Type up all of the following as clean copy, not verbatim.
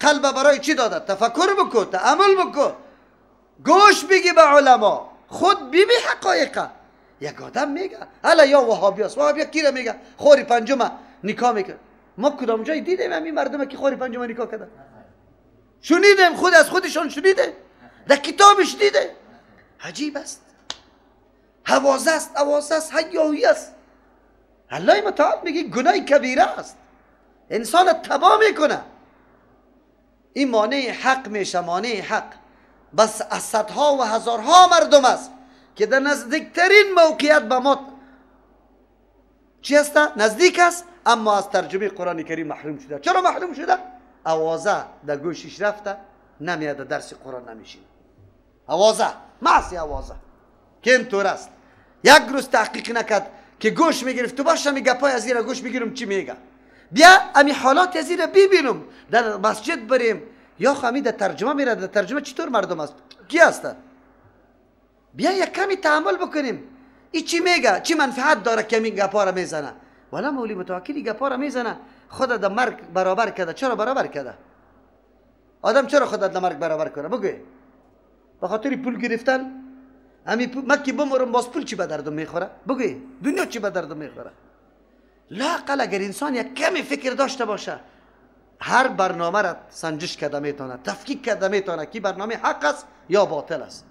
قلب برای چی داده؟ تفکر بکو، تأمل بکو، گوش بگی به علما، خود ببی حقایقه. یک آدم میگه حالا یا وهابی است، وهابی کی را میگه خوری پنجم نکاح میکنه. ما کدام جای دیدیم همین مردم که خوری پنجم نکاح کرده؟ شنیدیم، خود از خودشان شنیده، در کتابش دیده. عجیب است، هوازه است، اوازه است، هیاهویی است. الله متعال میگه گناه کبیره است، انسان تباه میکنه. این مانع حق میشه، مانع حق. بس از صدها و هزارها مردم است که در نزدیکترین موقعیت به ما چی هست؟ نزدیک است، اما از ترجمه قرآن کریم محروم شده. چرا محروم شده؟ اوازه در گوشش رفته، نمیاد درس قرآن نمیشینه. اوازه، معصی اوازه که اینطور است. یک روز تحقیق نکرد که گوش میگرفت، تو باش همی گپای از ایره گوش میگیرم چی میگه، بیا امی حالات از ایره ببینم، در مسجد بریم یا خو در ترجمه میره، در ترجمه چطور مردم است، کی هست، بیا یک کمی تحمل بکنیم ای چی میگه، چی منفعت داره که این گپا را میزنه. والا مولی متوکلی گپا را میزنه، خود در مرگ برابر کرده. چرا برابر کرده؟ آدم چرا خود در مرگ برابر کنه؟ بگوی به خاطر پول گرفتن. همین پول من که بمرم باز پول چی به دردم میخوره؟ بگوی دنیا چی به دردم میخوره؟ لااقل اگر انسان یک کمی فکر داشته باشه، هر برنامه را سنجش کرده میتونه، تفکیک کرده میتونه که برنامه حق است یا باطل است.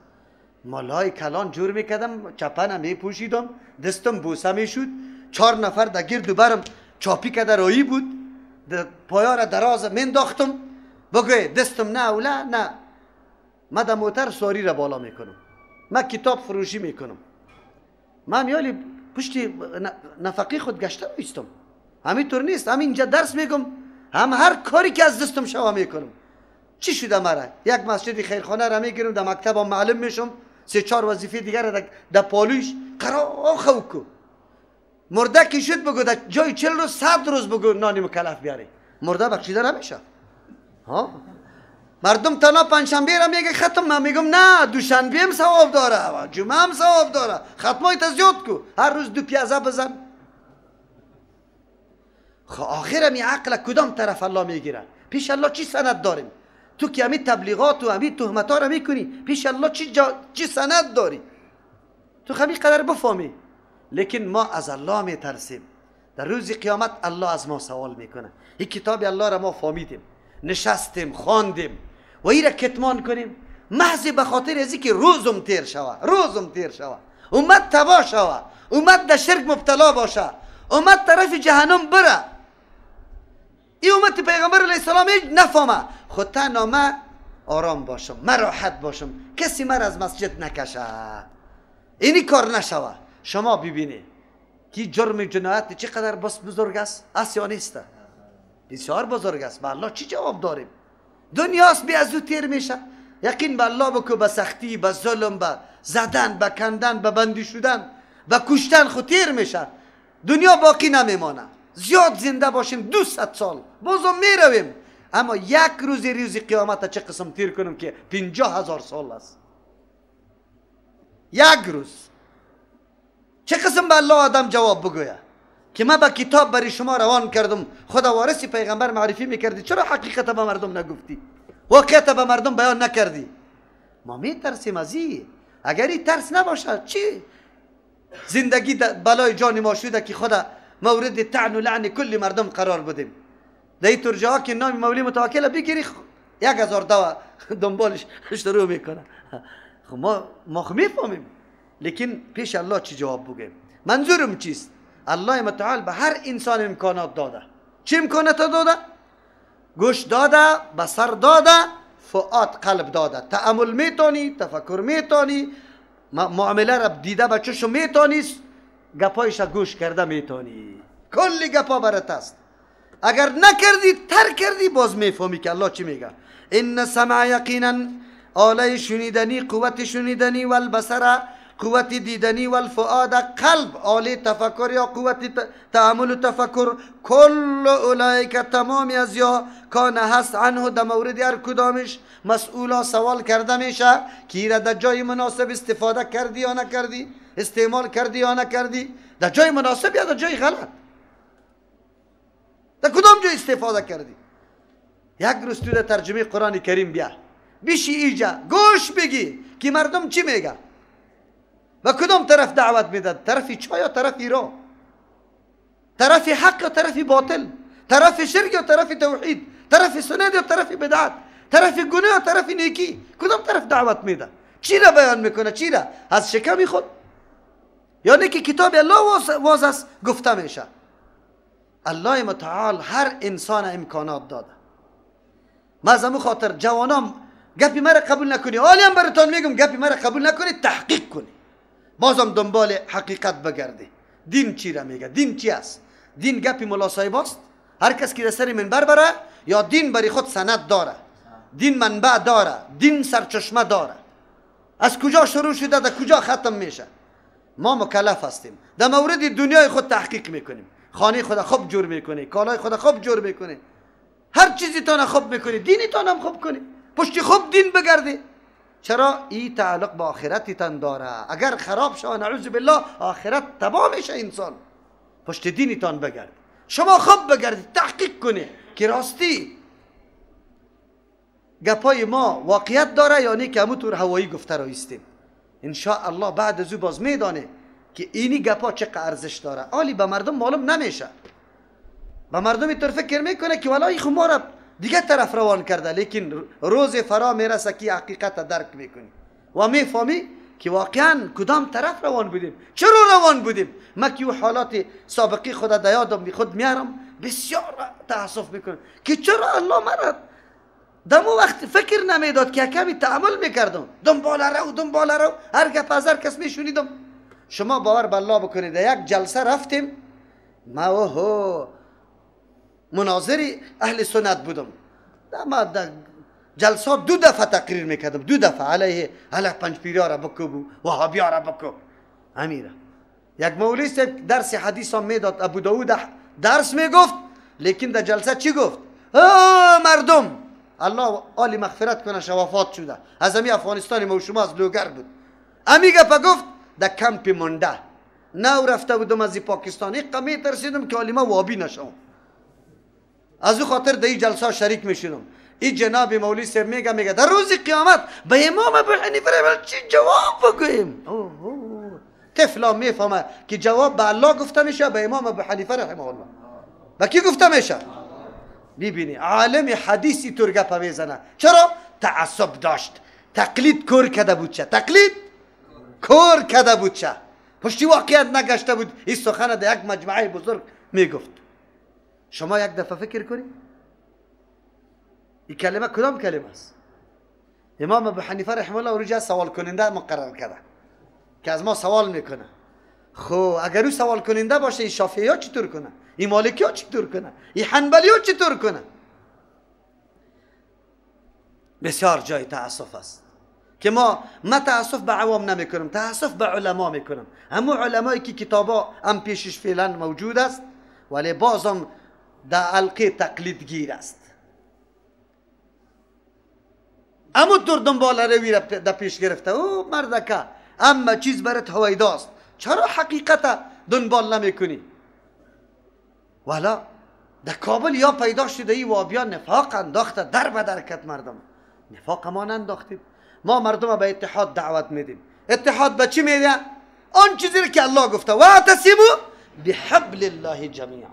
مالای کلان جور میکردم، چپنم میپوشیدم، دستم بوسه میشد، 4 نفر در گرد و برم چاپی کرده رایی بود، پایا را دراز مینداختم، بگوی دستم نه اولا نه. من در موتر ساری را بالا میکنم، من کتاب فروشی میکنم، من میالی پشت نفقه خود گشته میستم. همینطور نیست، هم اینجا درس میگم، هم هر کاری که از دستم شوا میکنم. چی شده مرا؟ یک مسجد خیرخانه را میگیرم، در مکتب هم معلم میشم، 3-4 وظیفه دیگر را در پالوش قرار خوکو. مرده که شد بگو در جای 40 روز 100 روز بگو نانی مکلف بیاری، مرده بخشیده نمیشه. ها مردم تنها پنجشنبه را میگه ختم، من میگم نه، دوشنبه هم ثواب داره، جمعه هم ثواب داره، ختمای تا زیاد کو، هر روز 2 پیازه بزن. خب آخر می عقل کدام طرف الله میگیره؟ پیش الله چی سند داریم؟ تو که همی تبلیغات و همی تهمت ها را میکنی، پیش الله چی سند داری؟ تو همی قدر بفهمی. لیکن ما از الله میترسیم. در روز قیامت الله از ما سوال میکنه. این کتاب الله را ما فهمیدیم، نشستیم، خواندیم و این را کتمان کنیم محض به خاطر از اینکه روزم تیر شوه، روزم تیر شوه، امت تباه شوه، امت در شرک مبتلا باشه، امت طرف جهنم بره. این امت پیغمبر علیه السلام هیچ نفهمه. خود تنها من آرام باشم، من راحت باشم، کسی مرا از مسجد نکشه، اینی کار نشوه. شما ببینید که جرم جنایت چقدر بس بزرگ است، است یا نیست؟ بسیار بزرگ است. به الله چی جواب داریم؟ دنیاست، بی از او تیر میشه. یقین به الله بکو، به سختی، به ظلم، به زدن، به کندن، به بندی شدن، به کشتن خود تیر میشه. دنیا باقی نمیمانه. زیاد زنده باشیم 200 سال بازم میرویم، اما یک روز روز قیامت چه قسم تیر کنم که 50,000 سال است. یک روز چه قسم به الله آدم جواب بگویه که من به کتاب برای شما روان کردم، خدا وارث پیغمبر معرفی میکردی، چرا حقیقت به مردم نگفتی؟ واقعیت به مردم بیان نکردی؟ ما میترسیم از این. اگر این ترس نباشه چی زندگی بلای جان ما شده که خدا مورد طعن و لعن کل مردم قرار بدیم. در این طور که نام مولی متوکل بگیری 1000 دوا دنبالش شروع میکنه. خب ما خب میفهمیم، لیکن پیش الله چی جواب بگیم؟ منظورم چیست؟ الله متعال به هر انسان امکانات داده. چه امکانات داده؟ گوش داده، بصر داده، فؤاد قلب داده. تأمل میتونی، تفکر میتونی، معامله را دیده به چشم میتونی، گپایش گوش کرده میتونی، کلی گپا برات است. اگر نکردی، تر کردی، باز میفهمی که الله چی میگه. ان سمع یقینا آله شنیدنی، قوت شنیدنی، والبصر قوت دیدنی، والفؤاد قلب آله تفکر یا قوت تأمل و تفکر، کل اولئک تمام از یا کان هست عنه در مورد هر کدامش مسئولا سوال کرده میشه که را در جای مناسب استفاده کردی یا نکردی، استعمال کردی یا نکردی، در جای مناسب یا در جای غلط، در کدام جای استفاده کردی. یک روز تو در ترجمه قرآن کریم بیا بیشی ایجا گوش بگی که مردم چی میگه و کدام طرف دعوت میداد، طرف چا یا طرف را، طرف حق یا طرف باطل، طرف شرک یا طرف توحید، طرف سنت یا طرف بدعت، طرف گناه یا طرف نیکی، کدام طرف دعوت میده؟ چی را بیان میکنه؟ چی را از شکم خود؟ یعنی که کتاب الله واز است گفته میشه. الله متعال هر انسان امکانات داده. ما از همون خاطر جوانام گپی مرا قبول نکنی، حالی هم براتون میگم گپی مرا قبول نکنی، تحقیق کنی، بازم دنبال حقیقت بگردی. دین چی را میگه؟ دین چی است؟ دین گپی ملا صاحب است؟ هر کس که در سر منبر بره یا دین برای خود سند داره، دین منبع داره، دین سرچشمه داره، از کجا شروع شده در کجا ختم میشه. ما مکلف هستیم در مورد دنیای خود تحقیق میکنیم، خانه خود خوب جور میکنی، کالای خود خوب جور میکنی، هر چیزی تان خوب میکنی، دینی تان هم خوب کنی، پشتی خوب دین بگردی. چرا؟ این تعلق به آخرتتان داره. اگر خراب شود نعوذ بالله آخرت تباه میشه انسان. پشت دینتان بگرد، شما خوب بگردید، تحقیق کنی که راستی گپای ما واقعیت داره یا نه که همونطور هوایی گفته را ایستیم. ان الله بعد از او باز میدانه که اینی گپا چقدر ارزش داره. آلی به مردم معلوم نمیشه، به مردم اینطور فکر میکنه که والله خو ما را دیگه طرف روان کرده، لیکن روز فرا میرسه که حقیقت درک میکنی و میفهمی که واقعا کدام طرف روان بودیم، چرا روان بودیم. ما که حالات سابقی خود در یادم خود میارم بسیار تاسف میکنم که چرا الله مرا دمو وقت فکر نمیداد که کمی تعامل میکردم، دنبال رو دنبال رو، هر گپ از هر کس میشونیدم. شما باور به الله بکنید یک جلسه رفتیم، ما اوه مناظر اهل سنت بودم، ما در جلسات دو دفعه تقریر میکردم، دو دفعه علیه علیه پنجپیریا را بکوب و وهابیا را بکوب. امیره یک مولوی درس حدیث هم میداد، ابو داود درس میگفت، لیکن در جلسه چی گفت؟ مردم الله عالی مغفرت کنه وفات شده، از امی افغانستان ما و شما از لوگر بود، امی گپا گفت در کمپ مونده نو رفته بودم از پاکستان، ایقا میترسیدم که عالمه وابی نشوم، از او خاطر در این جلسه شریک میشدم. این جناب مولوی صاحب میگه در روز قیامت به امام ابو حنیفه چی جواب بگوییم؟ طفلا میفهمه که جواب به الله گفته میشه، به امام ابو حنیفه رحمه الله به کی گفته میشه؟ ببینی عالم حدیثی طور گپ میزنه. چرا؟ تعصب داشت، تقلید کور کرده بود، چه تقلید کور کرده بود، چه پشتی واقعیت نگشته بود. این سخن در یک مجمعه بزرگ میگفت. شما یک دفعه فکر کنید این کلمه کدام کلمه است؟ امام ابو حنیفه رحمه الله اونجا سوال کننده مقرر کرده که از ما سوال میکنه. خب اگر او سوال کننده باشه این شافعی ها چطور کنه؟ این مالکی ها چطور کنه؟ این حنبلی ها چطور کنه؟ بسیار جای تاسف است که ما تاسف به عوام نمیکنم، تاسف به علما میکنم. همو علمایی که کتابا هم پیشش فعلا موجود است ولی بازم در حلقه تقلید گیر است، امو طور دنبال روی را در پیش گرفته. او مردکه اما چیز برات هویداست، چرا حقیقت دنبال نمیکنی؟ والا در کابل یا پیدا شده ای وابیا نفاق انداخته در به درکت مردم. نفاق ما ننداختیم، ما مردم به اتحاد دعوت میدیم. اتحاد به چی میده؟ آن چیزی که الله گفته واعتصموا بحبل الله جمیعا.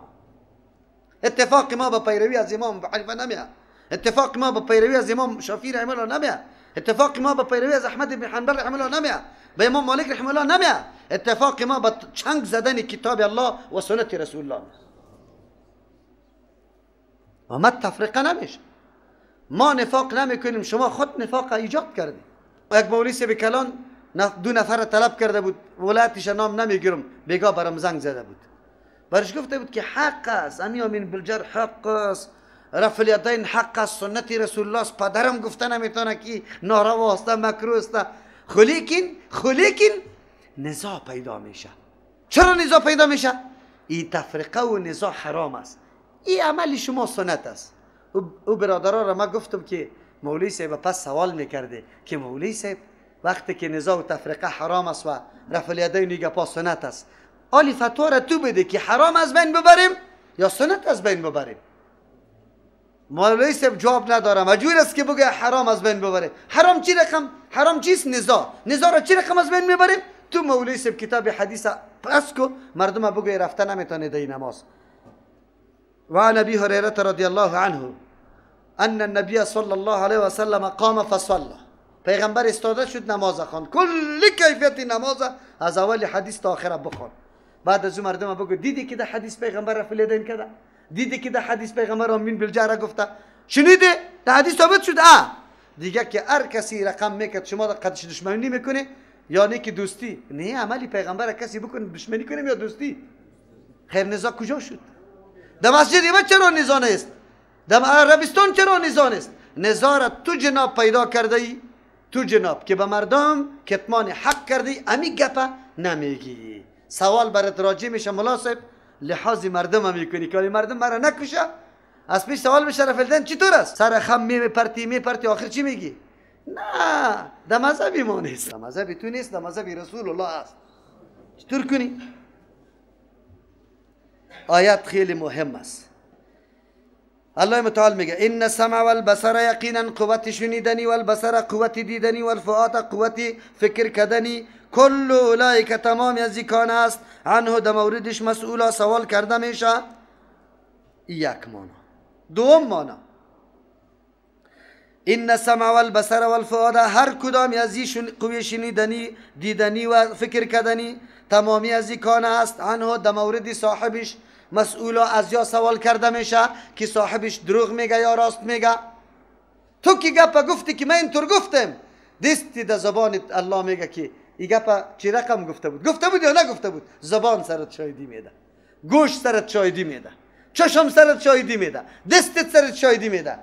اتفاق ما به پیروی از امام ابو حنیفه نمیاد، اتفاق ما به پیروی از امام شافعی رحمه الله نمیاد، اتفاق ما به پیروی از احمد بن حنبل رحمه الله نمیاد، به امام مالک رحمه الله نمیاد. اتفاق ما به چنگ زدن کتاب الله و سنت رسول الله. و ما تفرقه نمیشه، ما نفاق نمیکنیم، شما خود نفاق ایجاد کردید. یک مولوی صاحب کلان دو نفر طلب کرده بود، ولایتش نام نمیگیرم، بیگاه برام زنگ زده بود، برش گفته بود که حق است، امیامین بالجر حق است، رفع الیدین حق است، سنت رسول الله است، پدرم گفته نمیتونه که ناروا است، مکروه است. خلیکن نزاع پیدا میشه. چرا نزاع پیدا میشه؟ این تفرقه و نزاع حرام است، این عمل شما سنت است. او برادرها را ما گفتم که مولوی صاحب پس سوال میکرده که مولوی صاحب وقتی که نزاع و تفرقه حرام است و رفع الیدین گپا سنت است، آلی فتوا را تو بده که حرام از بین ببریم یا سنت از بین ببریم؟ مولوی صاحب جواب ندارم، مجبور است که بگه حرام از بین ببره. حرام چی رقم؟ حرام چیست؟ نزاع. نزاع را چی رقم از بین میبریم؟ تو مولوی صاحب کتاب حدیث پس کو مردم بگه رفته نمیتونه دی نماز. و عن ابی هریره رضی الله عنه ان النبی صلی الله علیه و سلم قام فصلى. پیغمبر استاده شد نماز خواند، کل کیفیت نماز از اول حدیث تا آخر بخوان. بعد از اون مردم بگو دیدی که در حدیث پیغمبر رفع الیدین کرده؟ دیدی که در حدیث پیغمبر آمین بالجهر گفته؟ شنیده؟ در حدیث ثابت شد. دیگه که هر کسی رقم میکرد شما در قدش دشمنی میکنه یا نه که دوستی؟ نه، عملی پیغمبر کسی بکنه دشمنی کنیم یا دوستی؟ خیر نزاع کجا شد؟ در مسجد ما چرا نزاع نیست؟ در عربستان چرا نزاع نیست؟ نزاع تو جناب پیدا کرده ای، تو جناب که به مردم کتمان حق کردی امی گپه نمیگی. سوال برات راجع میشه ملا صاحب، لحاظ مردم هم میکنی که مردم مرا نکشه. از پیش سوال میشه رفع الیدین چطور است؟ سر خم میپرتی میپرتی آخر چی میگی؟ نه، در مذهب ما نیست، در مذهب تو نیست، در مذهب رسول الله است. چطور کنی؟ آیات خیلی مهم است. الله متعال میگه ان السمع والبصر یقینا قوت شنیدنی، والبصر قوت دیدنی، والفؤاد قوت فکر کردنی، کل اولئک تمام از کان است عنه در موردش مسئولا سوال کرده میشه. یک مانا. دوم مانا ان السمع والبصر والفؤاد هر کدام از قوی شنیدنی، دیدنی و فکر کردنی تمامی از کان است عنه در مورد صاحبش مسئولا از یا سوال کرده میشه که صاحبش دروغ میگه یا راست میگه. تو که گپ گفتی که من اینطور گفتم، دستی در زبان الله میگه که این گپ چی رقم گفته بود؟ گفته بود یا نگفته بود؟ زبان سرت شاهدی میده، گوش سرت شاهدی میده، چشم سرت شاهدی میده، دستت سرت شاهدی میده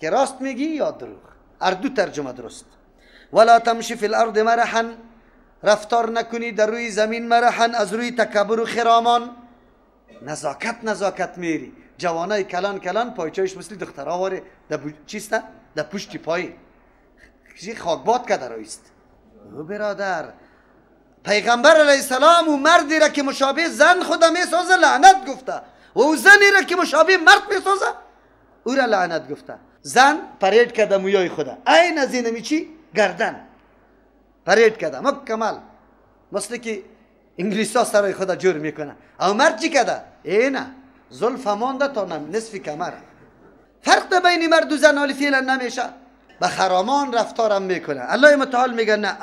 که راست میگی یا دروغ. هر دو ترجمه درست. ولا تمشی فی الارض مرحا، رفتار نکنی در روی زمین مرحا، از روی تکبر و خرامان. نزاکت نزاکت میری. جوانای کلان کلان پایچایش مثل دخترها واره در چیست؟ در پشت پای خاکباد که درایست. او برادر، پیغمبر علیه السلام و مردی را که مشابه زن خود میسازه لعنت گفته و او زنی را که مشابه مرد میسازه او را لعنت گفته. زن پرید کرده مویای خوده، عین از اینمی چی؟ گردن پرید کرده مکمل، مثل که انگلیس ها سرای خود جور میکنه. او مرد چی کرده؟ اینه زلف مانده تا نصف کمر. فرق بین مرد و زن حالی فعلا نمیشه، به خرامان رفتارم میکنه. الله متعال میگه نه،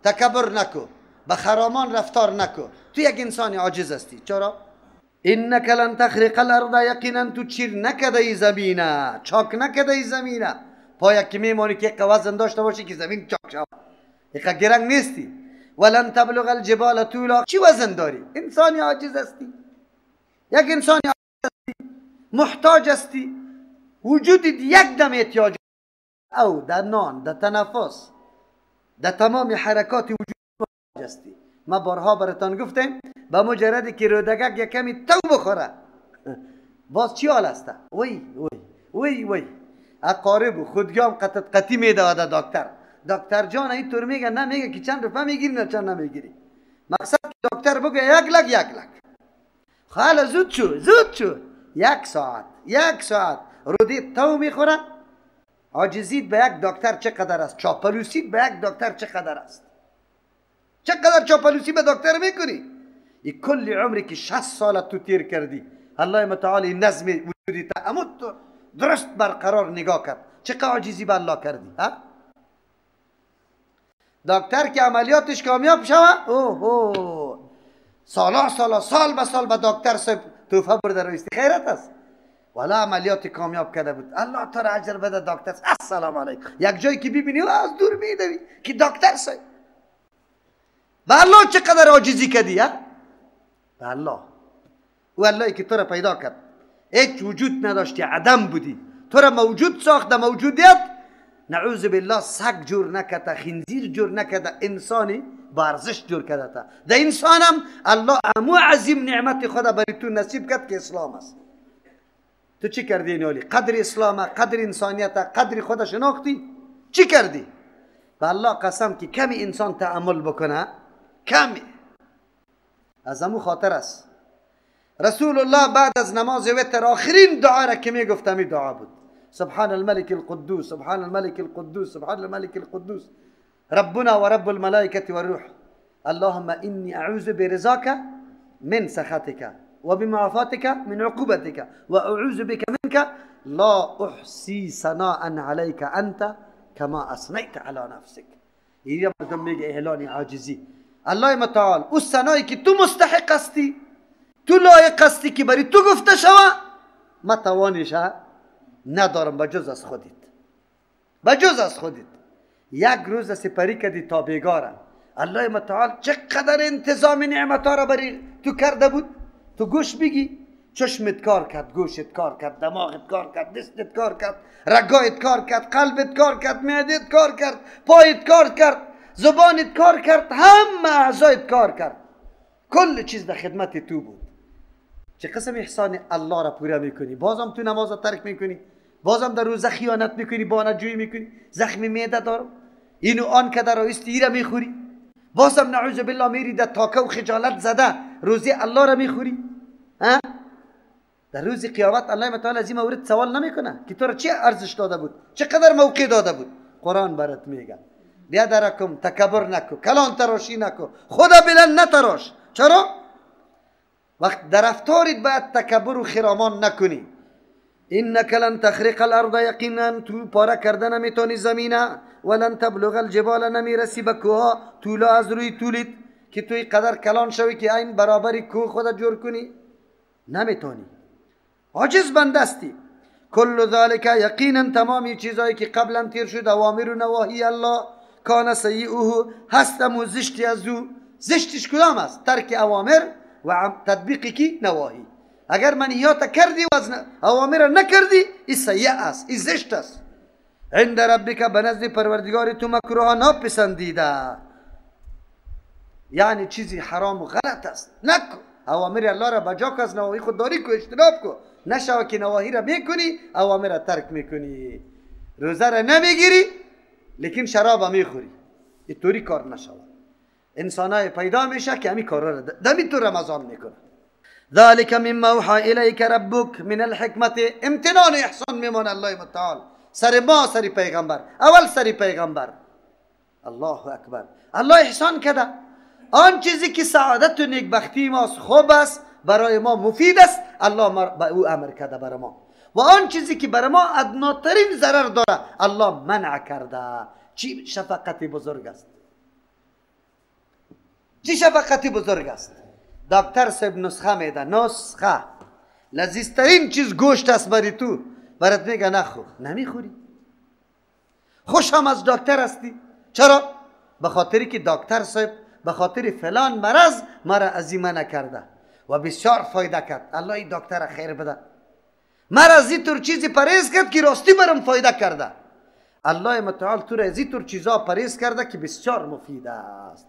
تکبر نکو، به خرامان رفتار نکو، تو یک انسان عاجز هستی. چرا؟ انک لن تخرق الارض، یقینا تو چیر نکده ای زمینه، چاک نکده ای زمینه. پا که میمانی که یک وزن داشته باشی که زمین چاک شود، یک گرنگ نیستی. ولن تبلغ الجبال طولا، چی وزن داری؟ انسانی عاجز هستی، یک انسانی عاجز هستی، محتاج هستی، وجودت یک دم احتیاج او در نان، در تنفس، در تمام حرکات وجود محتاج هستی. ما بارها براتان گفتیم به مجردی که رودگک یک کمی تو بخوره باز چی حال هسته؟ وی وی وی وی اقارب و خودگام قطعت قطی میده دکتر. دکتر جان اینطور میگه، نه میگه که چند روپه میگیری نه چند نمیگیری. مقصد دکتر بگه یک لک یک لک. خاله زود شو زود شو، یک ساعت یک ساعت رودی تو میخوره. عاجزیت به یک دکتر چقدر است، چاپلوسیت به یک دکتر چقدر است، چقدر چاپلوسی به دکتر میکنی. ای کل عمری که 60 سال تو تیر کردی، الله متعال نظم وجودی تا اموت درست برقرار نگاه کرد، چقدر عاجزی به الله کردی. ها دکتر که عملیاتش کامیاب شوه، اوه اوه سالا سالا سال به سال به دکتر صاحب توفه برده رویستی خیرت است، ولی عملیات کامیاب کرده بود، الله تو را اجر بده دکتر. السلام علیکم. یک جایی که ببینی از دور میدوی که دکتر صاحب. به الله چقدر عاجزی کردی ها؟ به الله، او اللهی که تو را پیدا کرد، هیچ وجود نداشتی، عدم بودی، تو را موجود ساخت، موجودیت نعوذ بالله سگ جور نکرده، خنزیر جور نکرده، انسانی با ارزش جور کرده. در انسانم الله امو عظیم نعمت خدا برای تو نصیب کرد که اسلام است. تو چی کردی اینالی؟ قدر اسلام، قدر انسانیت، قدر خدا شناختی؟ چی کردی؟ به الله قسم که کمی انسان تأمل بکنه، کمی از امو خاطر است. رسول الله بعد از نماز وتر آخرین دعا را که میگفت همی دعا بود: سبحان الملك القدوس، سبحان الملك القدوس، سبحان الملك القدوس، ربنا ورب الملائكة والروح، اللهم إني أعوذ برضاك من سخطك وبمعافاتك من عقوبتك وأعوذ بك منك لا أحصي ثناء عليك أنت كما أثنيت على نفسك. اینجا مردم میگه اعلان عاجزی. الله متعال او ثنایی که تو مستحق هستی، تو لایق هستی که بری تو گفته شوه، ما توانش ندارم بجز از خودت، بجز از خودت. یک روز سپری کردی تا بیگاره، الله متعال چقدر انتظام نعمت ها را بری تو کرده بود. تو گوش بگی، چشمت کار کرد، گوشت کار کرد، دماغت کار کرد، دستت کار کرد، رگایت کار کرد، قلبت کار کرد، معدت کار کرد، پایت کار کرد، زبانت کار کرد، همه اعضایت کار کرد، کل چیز در خدمت تو بود. چه قسم احسان الله را پورا میکنی، بازم تو نماز ترک میکنی، بازم در روزه خیانت میکنی، بانجویی میکنی، زخم معده دارم اینو آن که در آیستی را میخوری، بازم نعوذ بالله میری در تاکه و خجالت زده روزی الله را میخوری. ها؟ در روز قیامت الله متعال از این مورد سوال نمیکنه که تو را چه ارزش داده بود، چقدر موقع داده بود. قرآن برات میگه بیا درکم تکبر نکو، کلان تراشی نکو، خدا بلند نتراش. چرا؟ وقت در رفتارت باید تکبر و خرامان نکنی. انک لن تخرق الارض، یقینا تو پاره کرده نمیتونی زمینه، ولن تبلغ الجبال، نمیرسی به کوها طولا از روی طولیت که توی قدر کلان شوی که این برابری کوه خدا جور کنی، نمیتونی، عاجز بندستی. کل ذالک، یقینا تمامی چیزایی که قبلا تیر شد، اوامر و نواهی الله، کان سیئه، هستم و زشتی از او. زشتش کدام است؟ ترک اوامر و تطبیق کی نواهی. اگر منهیات کردی و از اوامر نکردی، این سیئه است، این زشت است. عند ربک، به نزد پروردگار تو مکروه، ناپسندیده، یعنی چیزی حرام و غلط است، نکن. اوامر الله را بجا که از نواهی خود داری کو، اجتناب کو. نشوه که نواهی را میکنی، اوامر را ترک میکنی، روزه را نمیگیری لیکن شراب میخوری، اینطوری کار نشوه. انسانای پیدا میشه که همین کارا را دمی تو رمضان میکنه. ذلك مما اوحى الیک ربک من الحکمت، امتنان و احسان میمونه الله متعال سر ما، سر پیغمبر، اول سر پیغمبر. الله اکبر، الله احسان کرده. آن چیزی که سعادت و نیکبختی ماست، خوب است، برای ما مفید است، الله به او امر کرده برای ما. و آن چیزی که برای ما ادناترین ضرر داره، الله منع کرده. چی شفقت بزرگ است، چی شفقت بزرگ است. دکتر صاحب نسخه میده، نسخه لذیذترین چیز گوشت است برای تو، برات میگه نخور، نمیخوری. خوش هم از دکتر هستی. چرا؟ به خاطری که دکتر صاحب به خاطر فلان مرض مرا عزیمه نکرده و بسیار فایده کرد. الله این دکتر خیر بده، مرا از این چیزی پرهیز کرد که راستی برم فایده کرده. الله متعال تو را از این چیزا پرهیز کرده که بسیار مفید است.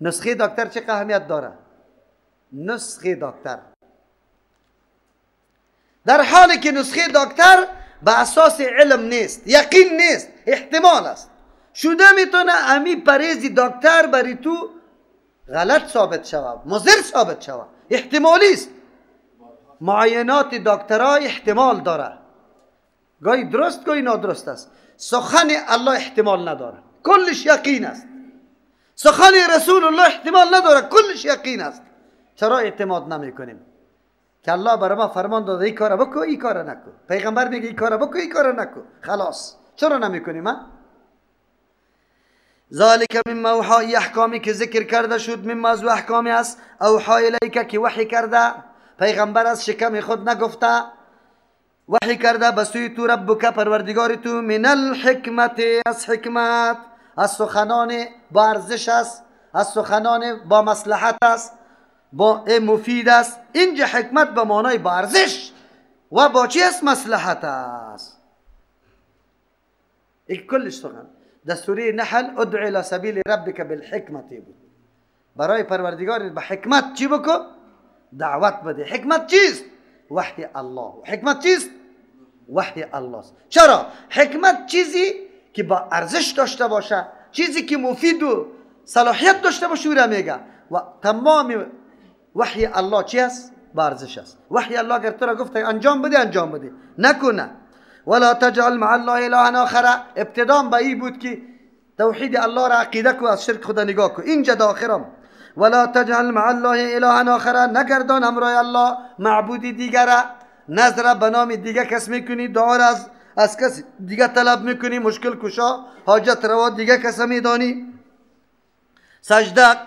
نسخه دکتر چه اهمیت داره؟ نسخه دکتر در حالی که نسخه دکتر به اساس علم نیست، یقین نیست، احتمال است. شده میتونه امی پرهیز دکتر بری تو غلط ثابت شود، مضر ثابت شود، احتمالی است. معاینات دکترها احتمال داره، گاهی درست گاهی نادرست است. سخن الله احتمال نداره، کلش یقین است. سخن رسول الله احتمال نداره، کلش یقین است. چرا اعتماد نمی کنیم که الله برای ما فرمان داده این کار بکو، این کار نکو، پیغمبر میگه این کار بکو، این کار نکو، خلاص. چرا نمی کنیم؟ ذالک مما اوحی، احکامی که ذکر کرده شد، مما از احکامی است، اوحی الیک که وحی کرده، پیغمبر از شکم خود نگفته، وحی کرده به سوی تو ربک پروردگار تو، من الحکمت، از حکمت، از سخنان با ارزش است، از سخنان با مصلحت است، با مفید است. اینجا حکمت به معنای با ارزش و با چی است؟ مصلحت است. این کلش سخن در سوره نحل ادع الى سبیل ربک بالحکمت بود. برای پروردگار به حکمت چی بکو؟ دعوت بده. حکمت چیست؟ وحی الله. حکمت چیست؟ وحی الله است. چرا؟ حکمت چیزی که با ارزش داشته باشه، چیزی که مفید و صلاحیت داشته باشه او را میگه. و تمام وحی الله چی است؟ با ارزش است. وحی الله اگر تو را گفت انجام بده انجام بده، نکنه. ولا تجعل مع الله الها آخر. ابتدام به این بود که توحید الله را عقیده کو، از شرک خدا نگاه کو. اینجا داخرم ولا تجعل مع الله الها آخر، نگردان همراه الله معبود دیگر. نظر به نام دیگه کس میکنی، دعا را از کس دیگه طلب میکنی، مشکل کشا حاجت روا دیگه کس میدانی، سجده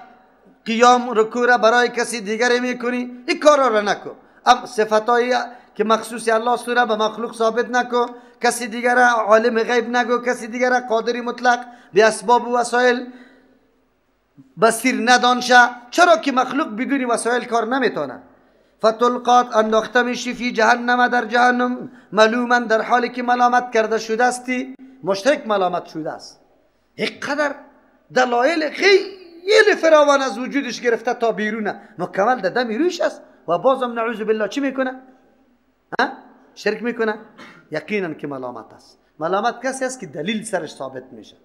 قیام رکوع را برای کسی دیگری میکنی. این کارا را نکن. ام صفتایی که مخصوص الله سوره به مخلوق ثابت نکن، کسی دیگر عالم غیب نگو، کسی دیگر قادری مطلق به اسباب و وسایل بصیر ندانشه. چرا که مخلوق بدون وسایل کار نمیتونه. فتلقات انداخته میشی فی جهنم در جهنم، ملوما در حالی که ملامت کرده شده استی. مشرک ملامت شده است. اینقدر دلایل خیلی فراوان از وجودش گرفته تا بیرونه، مکمل در دم رویش است و بازم نعوذ بالله چی میکنه؟ شرک میکنه. یقینا که ملامت است. ملامت کسی است که دلیل سرش ثابت میشه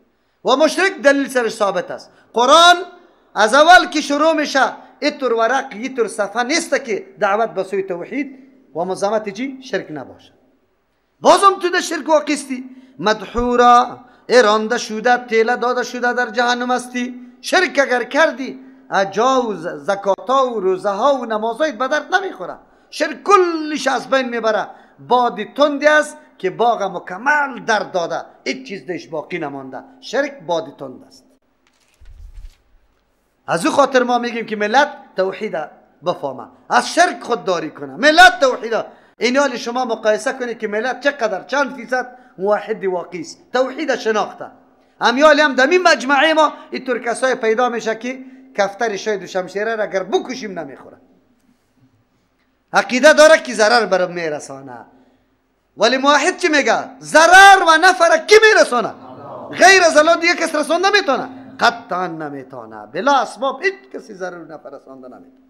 و مشرک دلیل سرش ثابت است. قرآن از اول که شروع میشه اینطور ورق اینطور صفحه نیست که دعوت به سوی توحید و مزامت چی؟ شرک نباشه. بازم تو در شرک واقعستی. مدحورا رانده شده، تیله داده شده در جهنم هستی. شرک اگر کردی اجا و زکاتا و روزه ها و نمازهایت به درد نمیخوره. شرک کلش از بین میبره. باد تندی است که باغ مکمل در داده، هیچ چیز دیش باقی نمانده. شرک باد تند است. از او خاطر ما میگیم که ملت توحید بفهمه، از شرک خودداری کنه. ملت توحید این حال شما مقایسه کنید که ملت چقدر چند فیصد موحد واقعی است، توحید شناخته. امیال هم در این مجمعه ما اینطور کسای پیدا میشه که کفتر شاید و شمشیره را اگر بکشیم نمیخوره. عقیده داره که ضرر برم میرسانه، ولی موحد چی میگه؟ ضرر و نفر کی میرسانه؟ غیر از الله دیگه کس رسانده میتونه؟ قطعا نمیتونه. بلا اسباب هیچ کسی ضرر و نفر رسانده نمیتونه.